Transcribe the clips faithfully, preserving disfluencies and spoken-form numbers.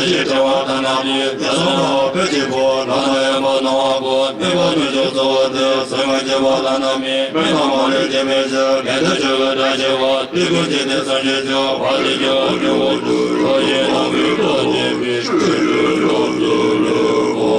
ཞེས་བྱ་བ་དང་ནམ་ཡིན་ཡ་སོང་ལ་ཕལ་ཆེར་པོ་ལ་ན་ཡ་མ་ནོ་བ་པོ་མི་བ་མི་ཆོག་ཚོ་བ་དེ་སེམས་ང་སྐྱེ་བ་ལ་ན་མི་མི་ན་མ་ལུས་སྐྱེ་མེད་ཅེས་ལས་དེ་ཆོས་ལ་འདྲ་ཆེ་བ་དེ་ཀུན་བྱེད་དེ་སངས་རྒྱས་ཆོས་བ་དེ་ཀྱང་ཨ་ནི་འོ་དུ་རོ་ཡེ་ན་མི་པ་ཉེ་མི་ཆོས་ལུས་རོ་ལུ་ལུ་གོ།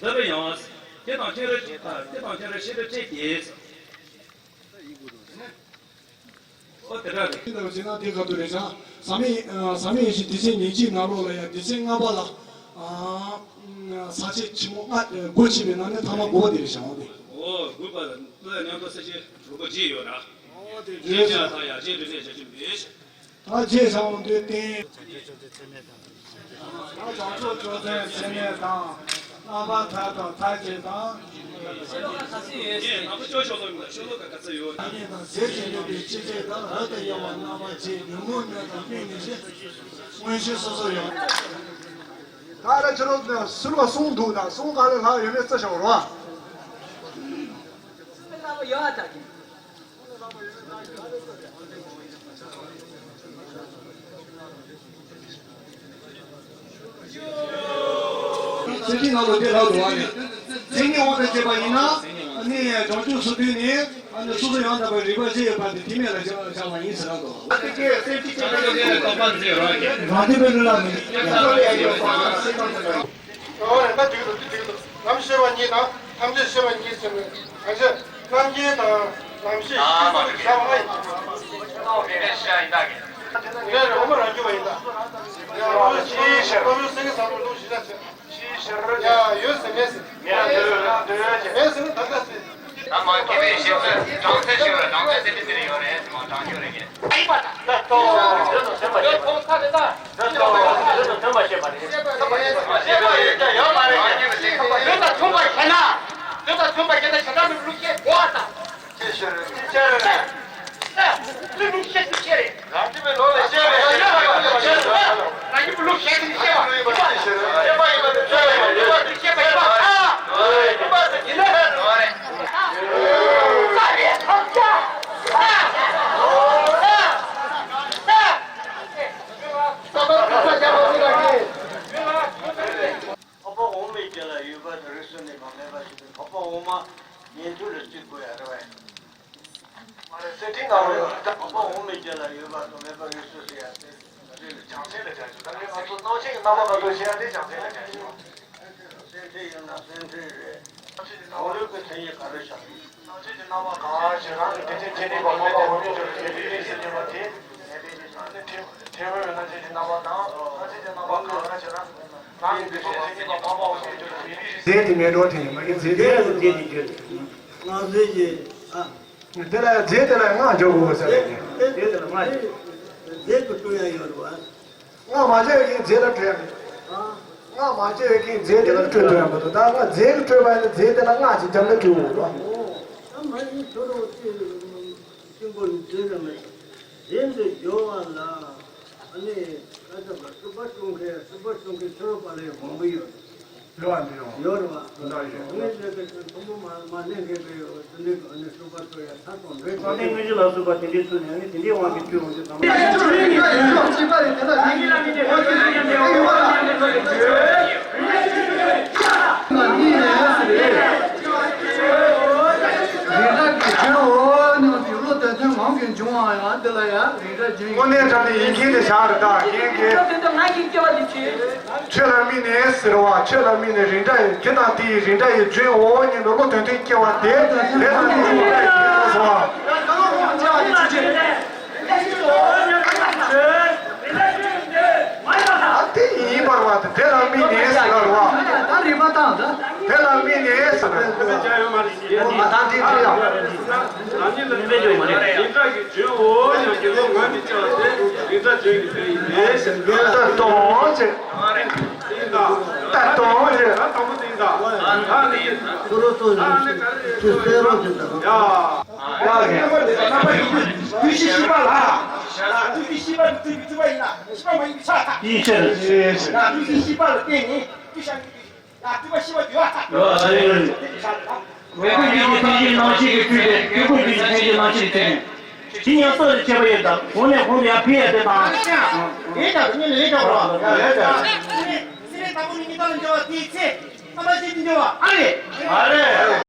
འདི་ལ་ཡང་དེ་དང་ཁྱེད་ར་དེ་དང་ཁྱེད་ར་ཤེས་པའི་ཁྲིད་དེ། ཨོ་དེ་འདྲ་རེད། ཡིན་ནམ་ཟེར་ན་དེ་ག་དུས་རེད་ཤག་ཟབ་མོ་ཨ་ཟབ་མོ་ཡེ་ཤེས་སྡེ་ཚན་ཉེར་གཅིག་ནང་ལོགས་ལ་ཡང་སྡེ་ཚན་ལྔ་པ་ལ་ཨ་ས་བཅད་ཆེན་མོ་ལྔ་དགུ་ཕྱེ་བའི་ནང་ནས་ཐ་མ་དགུ་པ་དེ་རེད་ཤག་འོ་དེ། ཨོ་དགུ་པ་ལ་ལ་མཉམ་དུ་ས་བཅད་དྲུག་པ་བརྗེས་ཡོད་ར། ཨོ་དེ་རེད་ཤག་ད་ཡར་རྗེས་འདྲི་ནས་བྱ་རྒྱུ་མེད། ད་རྗེས་བྱ་འོང་དུས་བསྟན། ད་བྱང་ཆུབ་སྤྱོད་མཚན་ཚད་མེད་དང་། རྣམ་པར་ཐར་དང་མཐར་བྱེད་དང་། ཤེས་རབ་ཁ་ཚིག་ཡོད། ངས་ནམ་བུ་ཅོ་ཤོ་ལོ་མི་ལ་ཤོ་ལོ་ཀ་ཁ་ཚིག་ཡོད། ད་ནི་དང་ཟས་ཀྱི་ནུས་པའི་ཅི་བྱེད་དང་། རབ་ཏུ་དབྱེ་བ་རྣམ་པར་ཕྱེ། ཉོན་མོངས་སྨོད་དང་དམིགས་ནས་བཤད། མངོན་ཤེས་སོ་སོར་ཡང་། ད་ལྟ་ཁྱེད་རང་ཚོ་ཟུར་བ་གསུང་འདུག་ད་གསུང་ག་ལ་ལྷག་ཡོད་མེད་རྩི་བྱ་བ་རོ། ཡོད་ཨ་ད་གི། ཚེ་ཁྲིད་ནང་ལ་དེ་ལྷག་འདུག་བ་ནི། མཚན་ཉིད་དབང་དུ་བྱས་པ་ཡིན་ན། ཨ་ནི་བྱང་ཆུབ་སོ་བདུན་ནི། ཨ་ནི་སོ་སོ་ཡང་དག་པའི་རིག་པ་ཅི་ཡོད་པ་དེ་དེ་མེད་ལ་བྱ་བ་ཡིན་ཟེར་ལ་འདུག་རང་དེ་པའི་ལུས་ལ་མི། ཨོ་ཡ་ད་འགྲིག་འདུག་འདི་འགྲིག་འདུག་ལམ་ཤེས་པ་ཉིད་དང་ཐམས་ཅད་ཤེས་པ་ཉིད་ཟེར་བའི་གང་ཕྱིར་རྣམ་མཁྱེན་དང་ལམ་ཤེས་ཤེས་པ་ལྔ་ཡིན། ངས་རེ་འོ་མ་རང་རྒྱུ་བ་ཡིན་ད། ཡ་ལོ་ཅི་ཤར་ལོ་ལོ་སེང་གེ་བཟང་པོ་ལུགས་ཞིག་ལ་ཟེར། ཅི་ཤར་ཡ་ཡོད་ཟེར་མེད་ཟེར། ངས་འདོད་འདོད་ཅེས། མེད་ཟེར་ན་ད་ལྟ་ཟེར། ད་མ་སྐྱེ་བའི་ཞིག་ཚོད་གྲངས་ཚད་ཞིག་ལ་གྲངས་ཚད་དེ་འདྲ་དེ་འདྲ་ཡོད་རེད་ཟེར་མ་གྲངས་ཆོད་རེད་ཀྱི། ད་ལྟ་འདོད་དང་ཐོན་པ་ཤེས་པ་རེད། ད་ལྟ་འདོད་དང་ཐོན་པ་ཤེས་པ་རེད། ད་ལྟ་འདོད་དང་ཐོན་པ་ཤེས་པ་རེད། འདོད་དང་ཐོན་པ་ཤེས་ན། འདོད་དང་ཐོན་པ་ཤེས་ན་བྱེ་བྲག་སྨྲ་བའི་ལུགས་ཤེས་གོ་བ་དང་། ཅི་ཕྱིར་ཅི་ཕྱིར། ལུགས་ཤེས་ཤིག་ཤེས་རེད། རང་རྒྱུད་པའི་ལུགས་ལ་ཤེས་པའི་ཤེས་པ་ཡིན་པ་ཅི་ཕྱིར། རང་རྒྱུད་པའི་ལུགས་ཤེས་ཤིག་ཤེས་པ་ཡིན་པ་ཅི་ཕྱིར། ཤེས་པ་ཡིན་པ་དེ་ཤེས་པ་ཡིན་པ་ཤེས་པ་ཡིན་པ་ཨ། ཡིན་པ་དེ་ཡིན་ན་རེད། ས་རེད་ཐམས་ཅད་ཨ། ཨ། ཨ། ས་བར་ཁ་ས་རྒྱ་མ་ཡིན་ལ་ཡིན། འཕགས་པ་འོག་མིན་བརྒྱད་ལ་ཡོད་པ་དང་རིགས་སུ་གནས་པ་མེད་པ་ཞིག་གིས་འཕགས་པ་འོག་མ་ཉན་ཐོས་ལ་བརྩི་དགོས་ཡ་རེད་བས། མ་རེད་ཟེར་ཁྲིད་ནང་ལ་ཡོད་པ་འཕགས་པ་འོག་མིན་བརྒྱད་ལ་ཡོད་པ་དང་མེད་པ་རིགས་སུ་ཟེར་ཡ་དེ་རེད་ལ་བྱང་སེམས་ལ་བྱ་ཞིང་ད་རེས་ང་ཚོ་སྣང་ཆེན་གྱི་རྣམ་པ་མ་གཏོགས་ཤེས་ཡ་དེ་བྱང་སེམས་ལ་བྱ་ཞིང་། སེམས་ཁྲིད་ཡིན་ན་སེམས་ཁྲིད་རེད། གང་ལུགས་ཀྱི་མཚན་ཉིད་ག་རེ་བཞག་ཡིན། སྣང་ཆེན་གྱི་རྣམ་པ་གང་ཞེ་སྡང་གི་དེ་བཞིན་གྱི་ནི་བ་མ་པ་འོག་མིན་གྱི་དེ་ལས་ཟེར་བྱེད་པ་དེ། ཨ་ནི་ཐེ་ཐེ་བའི་སྣང་ཆེན་གྱི་རྣམ་པ་དང་སྣང་ཆེན་གྱི་རྣམ་པ་གང་རེ་ཞེ་ན། རང་གི་དེ་བཞིན་གྱི་ནི་བ་མ་པ་འོག་མིན་གྱི་དེ་ལས་ཟེར་དེ་མེད་འགྲོ་དེ་ཡིན་མ་གི་རྫས་དེ་ལ་རྫས་དེ་བརྗོད། ང་རྫས་ཀྱི་ཨ། དེ་ལ་རྫས་དེ་ལ་སྔགས་འཇོག་དགོས་ཟེར་བ་ཡིན། རྫས་དེ་ལ་སྔགས་ཀྱི། རྫས་ཀྱི་སྤྲོ་ཡ་ཡོད་རེད་བ། སྔགས་མ་བརྗོད་ཀྱི་རྫས་ལ་སྤྲོད་ཡ་མེད། སྔགས་མ་བརྗོད་ཀྱི་རྫས་དེ་ལ་སྤྲོད་ཐུབ་ཡ་མ་གཏོགས་ད་སྔགས་རྫས་ཀྱི་སྤྲོད་པ་ཡིན་ན་རྫས་དེ་ལ་སྔགས་ཀྱི་རྒྱབ་ལ་སྤྲོད་དགོས་རེད་བ། ད་མ་ཡིན་ཁྱོད་རང་ཚོས་གཅིག་པོ་ནི་རྫས་ར་མེད། རྫས་འདི་སྦྱོར་བ་ལ་ཨ་ནི་ཁ་ཚ་བ་སྲུབ་པ་སྲུང་མཁན་སྲུབ་པ་སྲུང་མཁན་ཁྱོད་རང་པ་ལས་མང་པོ་ཡོད། ཡོད་པ་འདི་ཡོད། ཡོད་རེད་བ། འདི་ཡོད། ངས་བཤད་པའི་ཚུལ་ཕུང་པོ་མ་མ་གནས་མཁན་པའི་འོ་དེ་འདྲའི་གི་ཨ་ནི་སྲུབ་པ་སྲུང་ཡ་ཐག་ཏུ་འདྲེ། སངས་རྒྱས་དངོས་གཞི་ལ་སོགས་པ་དེ་འདྲའི་ཚུལ་ནི་ཨ་ནི་དེ་འདྲའི་དབང་གིས་སྤྲུལ་འོང་དུས་ཙམ་པ། རིགས་ར་གི་རྒྱུན་འོ་སྙམ་དུ་བློ་དོན་མཐུན་ངང་གིས་འབྱུང་བ་ཡང་འདི་ལ་ཡང་རིགས་ར་རྒྱུན། དངོས་གནས་དྲང་གནས་ཡིན་མཁན་དེ་བཞག་རེད་ད་རྒན་གྱིས། ཆོས་ལ་དམིགས་ནས་ཟེར་བ་ཆོས་ལ་དམིགས་ནས་རིགས་འདྲ་ཡི་རྒྱུ་དང་དེ་ཡི་རིགས་འདྲ་ཡི་རྒྱུན་འོ་སྙམ་པའི་བློ་དོན་མཐུན་སྐྱེ་བ་དེ་དེ་ལ་ནི་རིགས་འདྲ་ཡི་རྒྱུན་ལ་སོགས། ཨ་དེ་ཡིན་པར་བ་དེ་དེ་ལ་དམིགས་ནས་ཟེར་བ་རེད་བ། ད་རིགས་པ་དང་ད། དེ་ལ་དམིགས་ནས་ཟེར་བ་རེད། ང་ད་འདི་འདི་ཡང་། རིགས་འདྲ་གི་རྒྱུན་འོ་ཡང་དགེ་སློང་ངོས་ནས་བྱ་བ་དེ་རིགས་འདྲ་རྒྱུན་གྱི་དོན་ཡིན་ཏེ། ད་གཏོང་ཅེས། ད་གཏོང་ཅེས། ད་དང་པོ་དེ་ཡིན་ད། ད་ནི། ཁོ་རོ་ཏོ་ནི་ཁྱོད་གསལ་རོགས་ཅིག་དང་། ཡ། ཡ་རྒན་པ་འདི་རྣམ་པ་ཡིན་དུས་དུས་ཕྱིས་ཤི་པ་ལ། ལ་ཐུགས་རྗེ་ཤེས་པ་ལ་ཐུགས་ཀྱི་སྤྲུལ་པ་ཡིན་ན་ཤེས་པ་མ་ཡིན་པའི་ཕྱག་ཐག་ཡིན་ཕྱིར། ལ་ཐུགས་རྗེ་ཤེས་པ་ལ་བརྟེན་ནས་སྤྲུལ་ཤ་ཡིན་པའི་ལ་སྤྲུལ་པ་ཤེས་པ་འདུལ་བ་ཐག་ཡོད་ཨ་ཡོད། དེ་ནི་ཕྱག་ཐག་འོད་ཀུན་རྒྱན་གྱི་ཐུན་བཞིའི་རྣམ་ཤེས་ཀྱི་སྤྲུལ་པས་འོད་ཀུན་རྒྱན་གྱི་ཐུན་བཞིའི་རྣམ་ཤེས་ཀྱི་ཐུན། ཇི་སྙེད་སྲོག་ལ་བཅས་པ་ཡོད་དམ། གོང་ནས་གོང་དུ་ཡར་འཕེལ་ཡ་དེ་དང་། ཨ་ལེ་ཅང་། ཨེ་ཅང་དུ་ཉིད་ལ་ཨེ་ཅང་རོ། ཡ་ལེ་ཅང་། སེ་རེ་སེ་རེ་དང་པོ་ནི་གཉིས་དང་ལ་འབྱོར་བ་དེའི་ཚེ། རྣམ་པ་ཅན་དུ་འབྱོར་བ་ཨ་རེ། ཨ་རེ།